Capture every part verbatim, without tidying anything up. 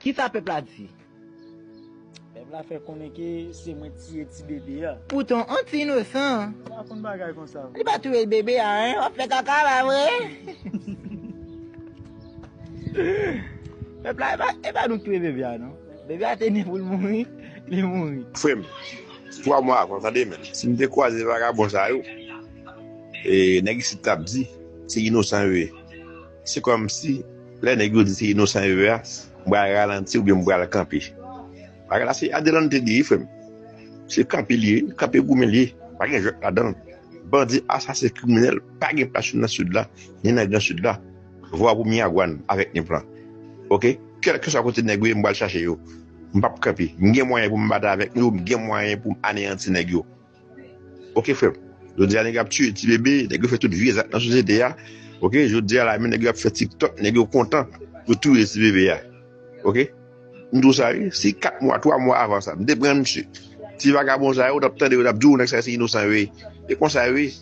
Kisa pèp la di? Pèp la fè konnen ke se mwen tiye ti bebe a. Poutan, on ti inosan. Pa konn bagay konsa. Li pa touye bebe a, en? W ap fè kaka, pa vre? Pèp la, e pa, e pa nou ki touye bebe a, non. Bebe a te ni pou l mouri, li mouri. Frè m, twa mwa avan, tande men. Si m te kwaze vagabon sa yo, e nèg isit t ap di, se inosan yo ye. Se kòmsi, lè nèg yo di se inosan yo ye a, m pral ralanti oubyen m pral kanpe. Bagay la se adelante li ye, frè m. Se kanpe li ye, kanpe goumen li ye. Pa gen jwèt ladan l. Bandi, asasen, kriminèl, pa gen plas yo nan sid la, ni nan gran sid la. Vwa pou Miragwàn avèk Nèplan. Oke? Kèlkeswa kote nèg yo ye, m pral chache yo. M p ap kanpe. M gen mwayen pou m batay avèk yo, m gen mwayen pou m aneyanti nèg yo. Oke, frè m. Jodi a, nèg yo ap tiye ti bebe, nèg yo fè tout vye zak nan sosyete a. Oke? Jodi a la, menm nèg yo ap fè TikTok, nèg yo kontan pou touye ti bebe a. Oke? M di w sa, wi. Si kat mwa, twa mwa avan sa, m te pran misye. Ti vagabon sa yo, w t ap tande yo, t ap di w nèg sa yo se inosan yo ye. E konsa yo ye.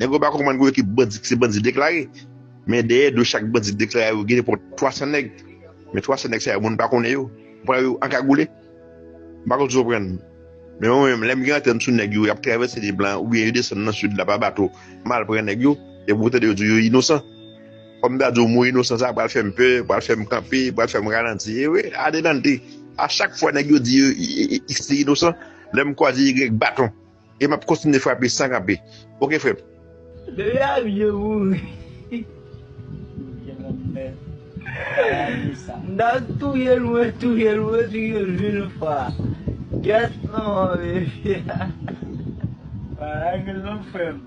Nèg yo pa konprann gen yon ekip bandi ki se bandi deklare. Men dèyè do chak bandi deklare yo, gen nenpòt twa san nèg. Men twa san nèg sa yo, moun pa konnen yo. Ou pran yo ankagoule. M pa konn si w konprann. Men mwen menm, lè m gen antèn sou nèg yo, y ap travèse Nèplan, oubyen yo desann nan sid la pa bato, m al pran nèg yo, epi w tande yo di yo inosan. Kòm m ta di w, mo inosan sa a pral fè m pè, pral fè m kanpe, pral fè m ralanti. E wi, adelante. A chak fwa nèg yo di yo, i- i- i- se inosan, lè m kwaze Y baton. E m ap kontinye frape san kanpe. Oke, frè m. Bebe a byen mouri. M ta touye l, mwen touye l, mwen touye l mil fwa. Kèt non, bebe a. Pa lage l non, frè m.